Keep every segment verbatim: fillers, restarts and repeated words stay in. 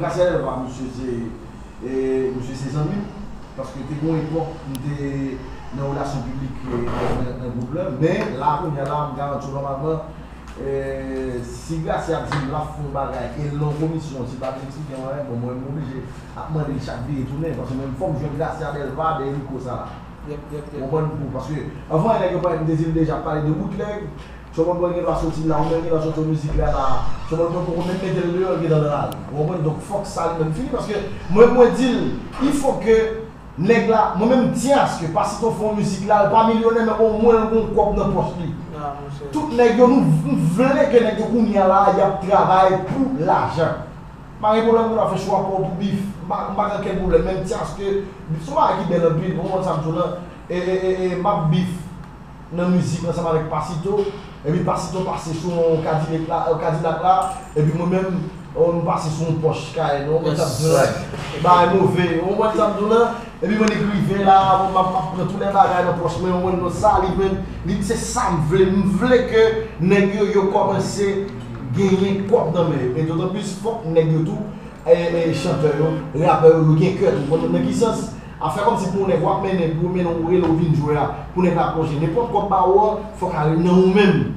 Gracia Delva, misye se, e, misye se zanmi m, paske te gen yon epòk m te nan relasyon piblik, e, nan, nan gwoup la, men la, kounye a la, m garanti w nòmalman, e, si Gracia di l ap fè yon bagay, e l nan yon komisyon, si l pa vin eksplike m anyen, bon, mwen, m oblije ap mande l chak vire tounen, paske mwen, fò m jwenn Gracia Delva dèyè mikwo sa la. Yep, yep, yep. Ou konprann? Pou, paske, anvan, nèg yo pa, m te di l deja, ap pale de bootleg, Chòmòt Bòy gen dwa soti la, ou menm gen dwa sòti yon mizik la la. Chòmòt Bòy poko menm mete l deyò, l gentan nan lari. Ou konprann? Donk, fòk sa li menm fini, paske mwen, mwen di l, il faut que nèg la, mwen menm, m tyen aske Pasito fè yon mizik la, l pa milyonè, men omwen l gen yon kòb nan pòch li. Ah, monchè. Tout nèg yo, nou, nou vle ke nèg yo kounye a la, y ap travay pou lajan. M pa gen pwoblèm pou n ap fè chwa pa w pou bif. M pa, m pa gen okenn pwoblèm, men m tyen aske bif se yon bagay ki bèl anpil, ou konprann sa m di w lan? E, e, e, e, m ap bif nan mizik ansanm avèk Pasito, epi Pasito pase sou yon Kadilak la, yon Kadilak la, epi mwen menm, oh, m pase sou yon Porsche Cayenne, ou konprann sa m di w lan? Bagay move, ou konprann sa m di w lan? Epi mwen li rive la, bon, m ap, m ap pran tout lè bagay nan pòch mwen, ou konprann sa, li menm, li se sa m vle, m vle ke nèg yo, yo kòmanse genyen kòb nan men yo, e dotan plis fòk nèg yo tou, e, e, chantè yo, rapè yo, yo gen kè tou, ou konprann nan ki sans? Afè kòmsi pou yon nèg w ap mennen, pou w mennen, ou rele, ou vin jwe a, pou nèg la pwonje. Nenpòt kòb ba ou an, fòk al nan ou menm.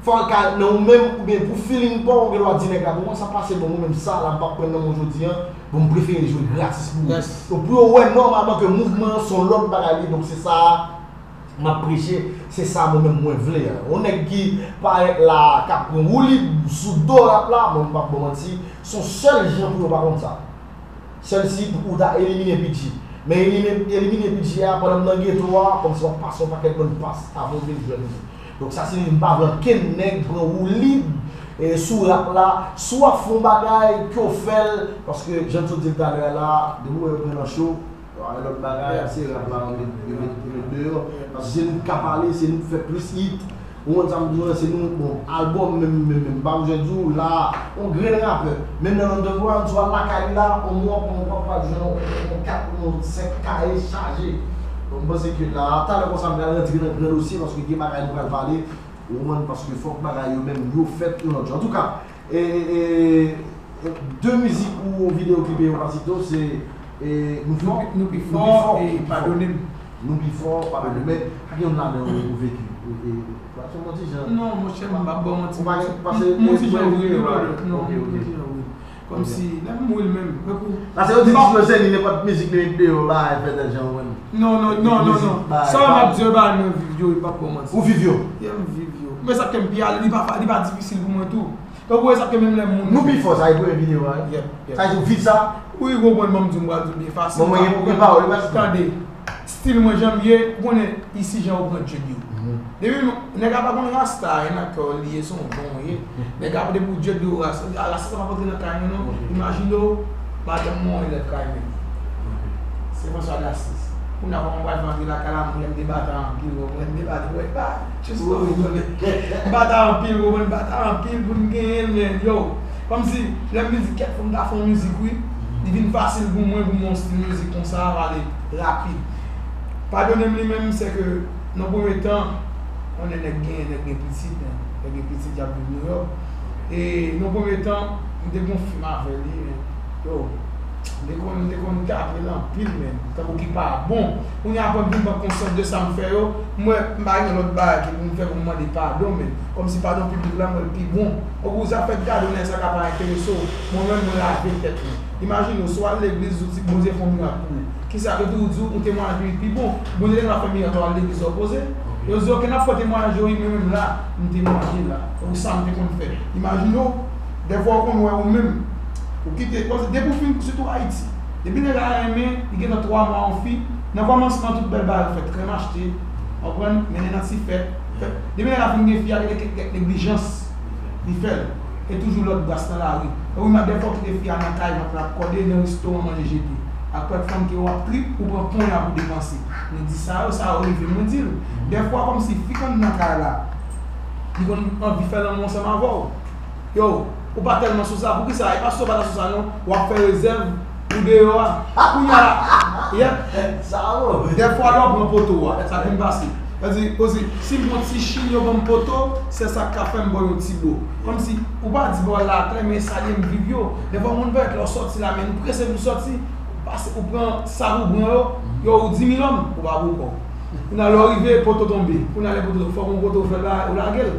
Fòk al nan ou menm, oubyen pou feeling pa w, ou gen dwa di nèg la, bon, sa pase bon, mwen menm sa la, m p ap pran nan men w jodi an, bon, m prefere jwe gratis pou ou. Donk, pou yo wè nòmalman ke mouvman an se yon lòt bagay li, donk se sa a, m ap preche, se sa mwen menm mwen vle a. Yon nèg ki parèt la, k ap pran woulib sou do rap la, mwen m p ap ba w manti, se yon sèl jan pou yo pa konn sa. Sèl si ou ta elimine P G. Men elimine, elimine P G a, pandan m nan geto a, kòmsi w ap pase yon pakèt bann pas avan w vin jwenn li. Donk sa siyifi m pa vle ankenn nèg pran woulib, e, sou rap la. Si w ap fè yon bagay, ke w fè l, paske jan m sot di l talè a la, depi w wè yo pran nan cho, Bon, yon lòt bagay, se rap la, yo met, yo met, yo met deyò. Paske se nou k ka pale, se nou k fè plis hit. Ou konn sa m di w lan, se nou, bon, albòm menm, menm, menm, m pa bezwen di w, la, yon grenn rapè. Menm nan underground, si w al lakay li la, yon mwa, yon mwa, w ap jwenn yon, yon kat, yon senk kaye chaje. Donk, m panse ke la, talè konsa, m pral rantre nan gran dosye, paske gen bagay nou pral pale, ou konprann, paske fòk bagay yo menm, yo fèt yon lòt jan. Antouka, E, e, e, e, de mizik ou videyo klipe yo Pasito, se, e, Nou Pi Fò. Nou Pi Fò e Padone M. Nou Pi Fò, Padone M. Men, pa gen youn ladan yo ou veki. E, e, pa se yon ti jan. Non, monchè, m p ap ba w manti. Ou pa gen, pase, m, m yon ti jan wi, wi, brother. Non, ok, ok, m yon ti jan wi. Kòmsi, lè m wi l menm, tankou. Paske yo di Tito se li, nenpòt mizik li met deyò la, e fè tèl jan, ou konprann. Non, non, non, non, non. Sa yo m ap di yo, e bagay mwen viv yo, e m p ap ba w manti. Ou viv yo? Yeah, m viv yo. Men sa k fè m pi ale, li pa, li pa difisil pou mwen tou. Tankou e sa ke menm lè moun. Nou Pi Fò, sa e premye videyo a, wi. Yep, yep. Sa e di w viv sa? Wi, ou konprann, ban m di w, m pral di w byen fasil. Bon, mwen gen pwoblèm pawòl, wi, paske. Tande, stil mwen jan m ye, ou konnen isi jan yo pran djèb yo. Mhm. Depi nou, nèg la pa konn rasta, e nan kè w li ye, se yon bon ye. Nèg la depi w djèb yo rasta, a rasta sa p ap antre nan kay mwen non. Ok. Imajine w, madanm mwen yon elèv kay mwen. Ok. Se François Dasis. Kounye a kòman m pral fè antre lakay la, mwen lè m te bata anpil, mwen lè m te bata, mwen pa, just pou ou konnen. M bata anpil, mwen bata anpil pou m genyen l, men, yo. Kòmsi, lè m vin di kèk fwa m ta fè yon mizik, wi, li vin fasil pou mwen, pou m yon stil mizik konsa, pale rapid. Padone m li menm, se ke, nan premye tan, konnen nèg gen, nèg gen pitit, nèg gen pitit, y ap viv Nouyòk. E, nan premye tan, m te gon fim avè li, men, yo, m te konn, m te konn tape l anpil, men, tankou ki pa bon. Kounye a, apre m vin pran konsyans de sa m fè yo, m wè m pa gen lòt bagay ki pou m fè pou m mande padon, men, kòmsi padon piblik la, m wè l pi bon. Tankou zafè gade nèg sa ka pa enterese w, mwen menm, mwen lave tèt mwen. Imajine w, si w al legliz, ou di Bondye fè yon mirak pou ou. Kisa yo toujou di w, yon temwayaj vin pi bon. Bondye te ka fè mirak la, w al legliz la, w poze. Yo di, ok, n ap fè temwayaj yo, wi, men menm la, m temwaye la. Ou sa m te konn fè. Imajine w, dèfwa ou konn wè ou menm, ou kite, paske depi w fin, sitou Ayiti, depi nèg la renmen, li gentan twa mwa yon fi, nan kòmansman tout bèl bagay yo fèt, krèm achte, w konprann, mennen nan ti fèt, fèt. Depi nèg la fin gen fi a, gen kèk, kèk neglijans, li fè l. E toujou lòt bras nan lari. Wi, m ap dèfwa kite fi a nan kay, m ap l ap kòde nan restoran manje jete. Ak kèk fanm ke w ap trip, ou pran ponya pou depanse. Mwen di sa yo, sa yo rive, mwen di l. Dèfwa kòmsi fi konn nan kay la, li konn anvi fè lanmou ansanm avè w. Yo, ou pa tèlman sou sa, poukisa? E pa si w pa ta sou sa non, w ap fè rezèv pou deyò a. Kounye a la, yèp. Sa bon. Dèfwa lè w pran poto a, sa konn pase. Sa di, kozi, si m pran ti chin, yo ban m poto, se sa k ka fè m bò yon ti bo. Kòmsi, ou pa di bò la, trè men salye m viv yo. Dèfwa moun parèt lè w sòti la, men nou prese pou sòti. Pase, ou pran sa pou pran yo, yo ou di mil òm, ou pa pou kò. Kounye a lè w rive, poto tonbe. Kounye a lè poto tonbe, fòk yon poto fè l la, ou lage l.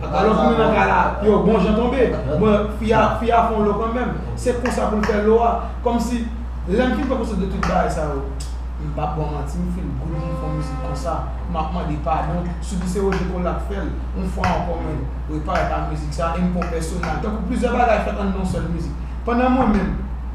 Alò kounye nan kay la, yo bon jan tonbe. Bon, fi a, fi a fè yon lo kanmenm. Se konsa pou l fè lo a. Kòmsi, lè m fin pran konsèp de tout bagay sa yo, m p ap ba w manti, m feel good pou m fè yon mizik konsa. M ap mande padon. Sitou se Roger Collat k fè l. Yon fwa ankò, men, reparèt ak mizik sa, e m pran pèsonèl. Tankou plizyè bagay fèt anndan yon sèl mizik. Pandan mwen menm,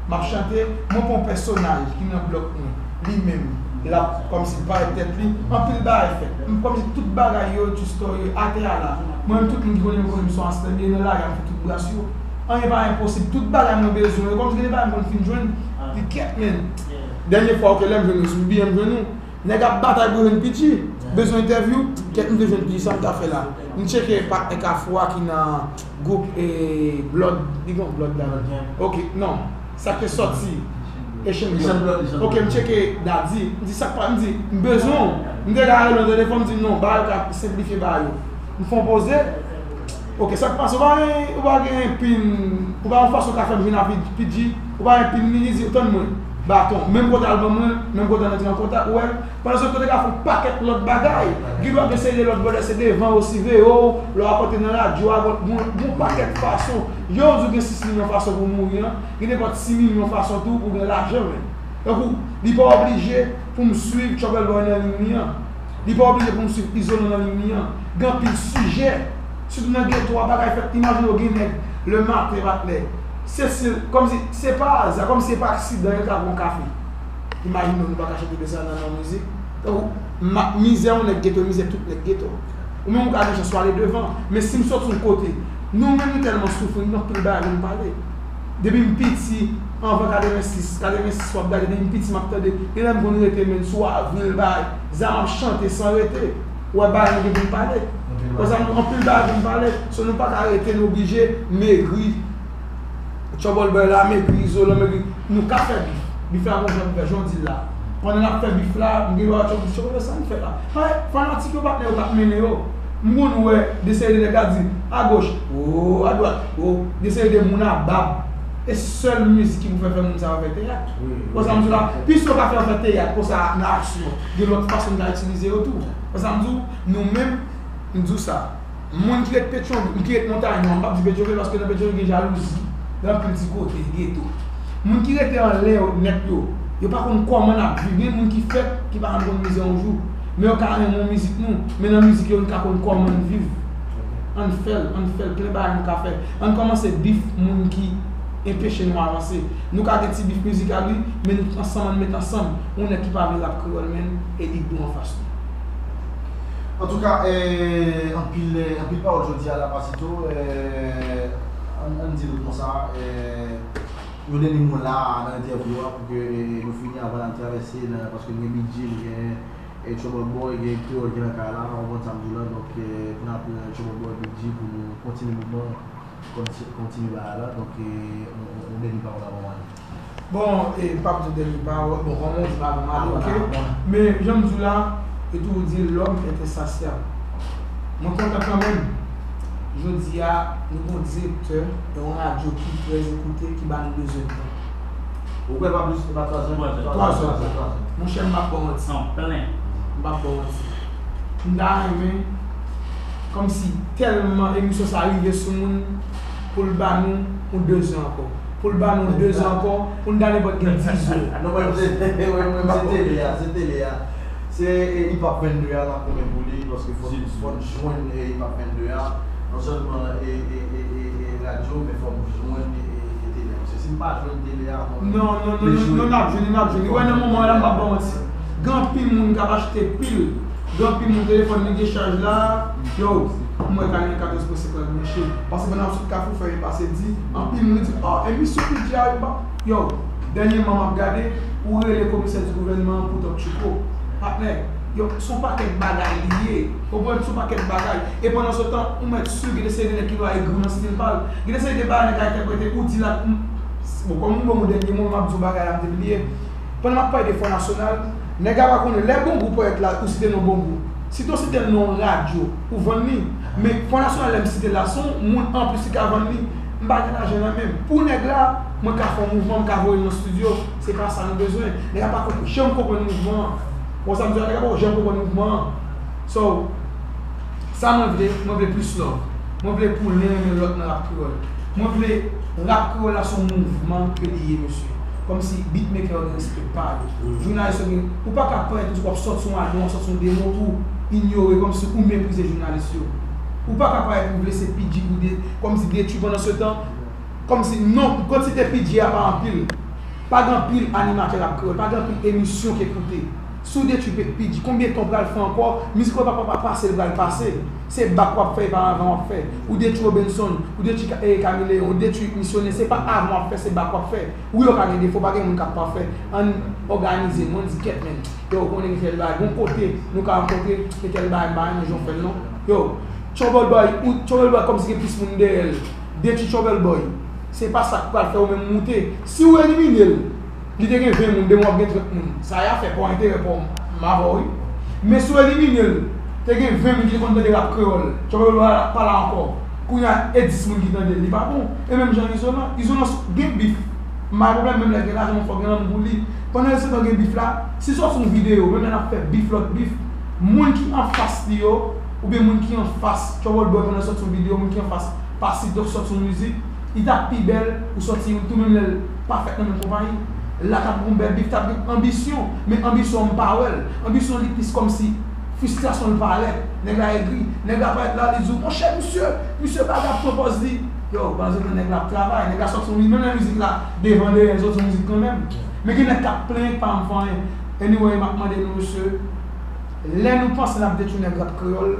m ap chante, mwen pran yon pèsonaj ki nan blòk mwen, li menm, l ap kòmsi l parèt tèt li, anpil bagay fèt. M kòmsi tout bagay yo, true story yo, atè a la. Mwen menm, tout moun ki konnen m, konnen m se yon astè, m ye nan lari a, m fè tout bras yo. Anyen pa enposib, tout bagay mwen bezwen yo, kòmsi gen de bagay m konn fin jwenn, li kèt, men. Dènye fwa, ok, lè m jwenn nou, sou biyè m jwenn nou, nèg ap batay pou jwenn P G, bezwen entèvyou, kèt m te jwenn P G, sa m ta fè la. M tcheke patnè Kafou a ki nan gwoup, e, Blood, li gen yon Blood la. Ok, non. Sa k te sòti Asian Blood. Ok, m tcheke Daddy. M di, sa k pa, m di, m bezwen w. M te ka rele w nan telefòn, m di, non, bagay yo ka senplifye bagay yo. M fè yon poze. Ok, sa k pase, ou pa gen, ou pa gen pin, ou pa gen yon fason w ka fè m jwenn a P G, ou pa gen pin li, li di, tann mwen, baton. Menm kote al ban mwen, menm kote n antre an kontak, ou wè. Pandan se tan, te ka fè yon pakèt lòt bagay. Gen dwa gen seri de lòt brother, se devan yo siveye w, lè w ap antre nan radyo a, gon, gon pakèt fason. Yo di w gen sis milyon fason pou w mouri an, gen nenpòt sis milyon fason tou pou w gen lajan, men. Tankou, li pa oblije pou m swiv Trouble Boy nan liy li an. Li pa oblije pou m swiv Izolan nan liy li an. Gen anpil sijè. Sitou nan geto a, bagay fèt. Imajine w gen nèg, lematen, patnè. Se, se, kòmsi, se pa aza, kòmsi se pa aksidan, yo ka pran kafe. Imajine w, nou pa ka chante de sa nan, nan mizik. Tankou, ma-, mizè yon nèg geto, mizè tout nèg geto. Ou menm ou ka gen chans w ale devan. Men si m sòti yon kote, nou menm nou tèlman soufri, nou anpil bagay pou n pale. Depi m piti, anvan katrevensis, katrevensis w ap gade, depi m piti m ap tande, gen lè m konn rete menm sou avril, bay, zam ap chante san rete. Ou wè bagay nou gen pou n pale. Anpil bagay. Konsa nou anpil bagay pou n pale. So nou pa ka rete, nou oblije megri. Trouble Boy la, megri, Izolan, megri. Nou ka fè bif. Bif la gon jan pou fè, jan w di l la. Pandan n ap fè bif la, m gen dwa tchòp, tchòp, sa n fè la. Paske fanatik yo, patnè yo k ap mennen yo. M konn wè de seri de nèg ap di, agoch, o, adwat, o, de seri de moun a bab. E sèl mizik ki pou fè, fè moun sa yo fè teyat. Wi, wi. Konsa m di w la, plis yo ka fè yo fè teyat, konsa nan aksyon, gen lòt fason n ka itilize yo tou. Konsa m di w, nou menm, m di w sa. Moun ki ret Petyonvil, ki ret Montagnard, m p ap di Petyonvil paske nan Petyonvil gen jalouzi, gen anpil ti kote, geto. Moun ki rete anlè yo nèt yo, yo pa konn kòman n ap viv. Gen moun ki fèt, ki pa janm konn mizè yon jou. Men yo ka renmen yon mizik nou, men nan mizik yo, nou ka konn kòman n viv. Ann fè l, ann fè l, plen bagay nou ka fè. Ann kòmanse bif moun ki enpeche nou avanse. Nou ka gen ti bif mizikal, wi, men nou ansanm, ann met ansanm. Yon nèg ki pa vle rap kreyòl, menm, e li dou anfas nou. Antouka, eh, anpil, eh, anpil pawòl jodi a la, Papito. Eh, ann, ann di l konsa, eh, yon dènye mo la nan entèvyou a pou ke, eh, nou fini avan n al travèse nan, paske nou gen Big G, nou gen, eh, Trouble Boy, gen Kreyòl ki nan kay la, ou konprann sa m di w la, donk, eh, pou n ap pran Trouble Boy, Big G pou nou kontinye mouvman an. Konti-, kontinye bagay la. Donk, e, yon, yon, yon dènye pawòl avan w ale. Bon, e, m p ap di dènye pawòl. Bon, kòman w di m avan m ale, ok? Men, jan m di w la, yo toujou di, l'homme est insatiable. Mwen kontan kanmenm. Jodi a, nou gon direktè, yon radyo ki trè ekoute, ki ba nou bezwen tan. Ou kwè pa plis, se pa twa zòn? Twa zòn. Twa zòn. Monchè, m p ap ba w manti. An plen. M p ap ba w manti. M ta renmen, kòmsi tèlman emisyon sa rive sou moun, pou l ba nou yon dezan ankò. Pou l ba nou yon dezan ankò, pou n ta nenpòt gen dizon. Non, mwen, se, mwen, mwen, se tele a, se tele a. Se, e, Hip Hop vennde a, n ap goumen pou li, paske fò, fò n jwenn, e, Hip Hop vennde a. Non sèlman, e, e, e, e, e, radyo, men fò n jwenn, e, e, e, tele a. Paske si n pa jwenn tele a, mwen, non, non, non, non, non, n ap jwenn, n ap jwenn. Ou wè, nan moman la, m p ap ba w manti. Gen anpil moun k ap achte pil. Gen anpil moun telefòn li dechaj la. Yo, m wè katrevenkatòz pwen senk la branche. Paske pandan m sot Kafou fè pase di, anpil moun di, oh, emisyon P J a yo pa. Yo, dènyèman m ap gade, ou rele komisè di gouvènman an pou Top Chico. Patnè, yo, se yon pakèt bagay li ye. Ou konprann, se yon pakèt bagay. E pandan se tan, ou mèt si gen de seri de nèg ki vin egri nan stil pa l. Gen de seri de bagay nèg ka entèprete, ou di la, m, bon, kòm m bon, m dènye mo, m ap di yon bagay la, m te bliye. Pandan m ap pale de Fò Nasyonal, nèg la pa konnen. Lè Bongou parèt la, ou site non Bongou. Si te w site l nan yon radyo, ou vann li. Men Front National, lè m site l la, se yon moun anplis ki ka vann li. M pa gen lajan nan men m. Pou nèg la, mwen ka fè yon mouvman, m ka voye l nan estidyo. Se pa sa nou bezwen. Nèg la pa janm konprann mouvman an. Ou konprann sa m di w la? Nèg la pa janm konprann mouvman an. So, sa mwen vle, mwen vle plis love. Mwen vle pou len renmen lòt nan rap kreyòl. Mwen vle rap kreyòl la se yon mouvman ke li ye, mesye. Kòmsi beatmaker yo gen respè pa yo. Jounalis yo gen, ou pa ka parèt w ap sòti yon album, w ap sòti yon demo pou inyore, kòmsi ou meprize jounalis yo. Ou pa ka parèt ou vle se P G pou de, kòmsi detwi pandan se tan. Kòmsi non, kantite P G a pa anpil. Pa gen anpil animatè rap kreyòl, pa gen anpil emisyon ki koute. Si w detwi P G, konbyen tan w pral fè ankò? Mizik ou pa, pa, pa pase, l pral pase. Se bak w ap fè, e pa avan w ap fè. Ou detwi Robenson, ou detwi Ka- eh, Camille Léon, ou detwi Misyonè, se pa avan w ap fè, se bak w ap fè. Wi, yo ka gen defo, pa gen moun k ap pafè. Ann òganize nou, ann di kèt, men. Yo, ou konnen gen tèl bagay, gon kote nou ka rankontre, gen tèl bagay, m pa renmen jan w fè l non. Yo, Trouble Boy, ou Trouble Boy kòmsi gen plis moun dèyè l. Detwi Trouble Boy. Se pa sa k pral fè ou menm moute. Si w elimine l, li te gen ven moun, demen w ap gen trant moun. Sa y a fè pa w enterè pa w, m avè w wi. Men si w elimine l, te gen ven moun ki te konn tande rap kreyòl. Trouble Boy pa la ankò. Kounye a, e dis moun ki tande l, li pa bon. E menm jan Izolan, Izolan gen bif. M pa gen pwoblèm, menm lè gen lajan, men fò gen lanmou pou li. Pandan se tan gen bif la, si sòti yon videyo, menm lè n ap fè bif, lòt bif, moun ki anfas li yo, oubyen moun ki anfas Trouble Boy pandan sòti yon videyo, moun ki anfas Pasito sòti yon mizik, li t ap pi bèl ou sòti tou menm lè l pa fèt nan menm konpayi. La t ap gon bèl bif, t ap gen anbisyon, men anbisyon an m pa wè l. Anbisyon li plis kòmsi fristrasyon l parèt. Nèg la egri, nèg la parèt la, li di w, monchè, misye, misye bagay ap pran pòz li. Yo, pandan se tan nèg la ap travay, nèg la sòti yon mizik, menm lè mizik la devan dèyè, l sòti yon mizik kanmenm. Men gen nèg k ap plenyen k pa janm fè anyen. Anyway, m ap mande nou, mesye, lè nou panse n ap detwi nèg rap kreyòl,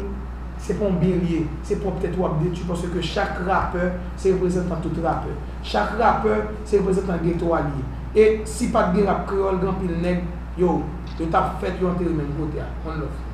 se pa yon byen l ye, se pwòp tèt ou w ap detwi, paske chak rapè se reprezantan tout rapè. Chak rapè se reprezantan geto a l ye. E si pa t gen rap kreyòl, gen anpil nèg, yo, yo t ap fèt, yo antere menm kote a. One love.